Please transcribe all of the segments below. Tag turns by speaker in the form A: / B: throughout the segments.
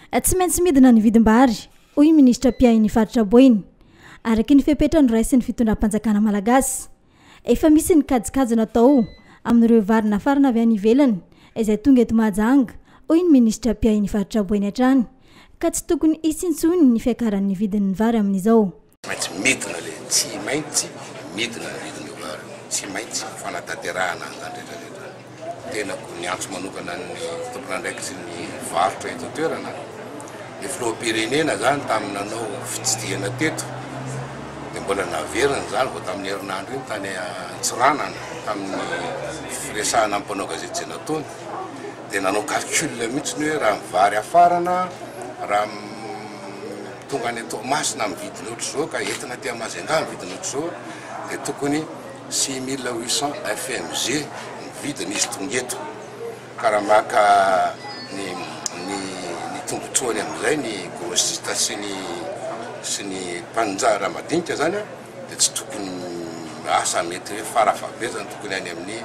A: Tsy maintsy midina ny vidim-bary, hoy ny minisitra mpiahy ny faritra Boeny, araka ny fepetra noraisin'ny fitondram-panjakana malagasy. Efa misy ny kajikajy natao amin'ireo vary nafarana avy any ivelany izay tonga eto Mahajanga, hoy ny minisitra mpiahy ny faritra Boeny hatrany, ka tsy tokony hisy intsony ny fiakaran'ny vidin'ny vary amin'izao.
B: Tsy maintsy midina le, tsy maintsy midina ny vidin'io vary io, tsy maintsy ho fanatanterahana an'izany rehetra rehetra izany. Tenako niantso manokana ny tompon'andraikitry ny varotra eto an-toerana, ny filoham-pirenena izany tamin'ny nanao fitsidihana teto dia mbola naveriny izany vao tamin'ny herinandro iny tany Antsiranana tamin'ny firesahana amin'ny mpanao gazety izay nataony dia nanao calcul mihitsy ny hoe raha ny vary hafarana raha Tonga any Toamasina amin'ny vidiny ohatr'izao ka entina aty Majunga amin'ny vidiny ohatr'izao dia tokony 6800 FMG ny vidiny izy tonga eto. Ka raha maka ny ny ny tombotsoany amin'izay ny grossiste sy ny sy ny mpaninjara madinika zany a dia tsy tokony asa mety hoe farafahabetsany tokony any amin'ny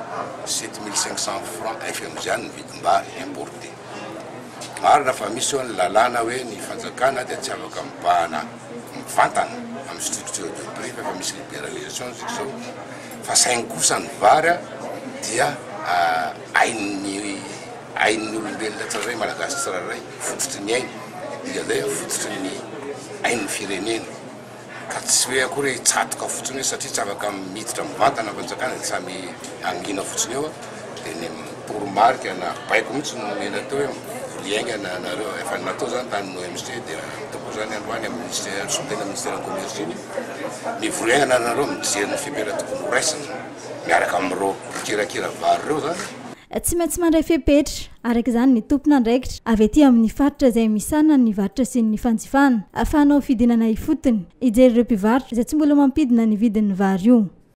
B: 7500 francs FMG any ny vidim-bary importé. Marina fa misy eo ny lalàna hoe ny fanjakana dia tsy afaka mibahana mivantana amin'ny structure de prix fa efa misy liberalisation isika izao fa saingy kosa ny vary dia ain'ny ain'ny olombelona tsirairay, malagasy tsirairay, fototry ny ainy, dikan'izay fototry ny ain'ny firenena. Ka tsy hoe akory hoe hitsatoka fotsiny hoe satria tsy afaka miditra mivantana ny fanjakana dia samy hangina fotsiny eo dia ny toromarika na baiko mihitsy no nomena teo hoe mivory haingana nareo, efa natao zany tany amin'ny OMC dia natao koa zany androany amin'ny ministère, solontena ministeran'ny commerce iny, mivory haingana nareo mijery ny fepetra tokony ho raisina miaraka amin'ireo mpikirakira vary ireo zany.
A: Tsy maintsy mandray fepetra, araka izany, ny tompon'andraikitra avy aty amin'ny faritra izay misahana ny varotra sy ny fanjifana, fa hanao fidinana ifotony, hijery ireo mpivarotra izay tsy mbola mampidina ny vidin'ny vary io.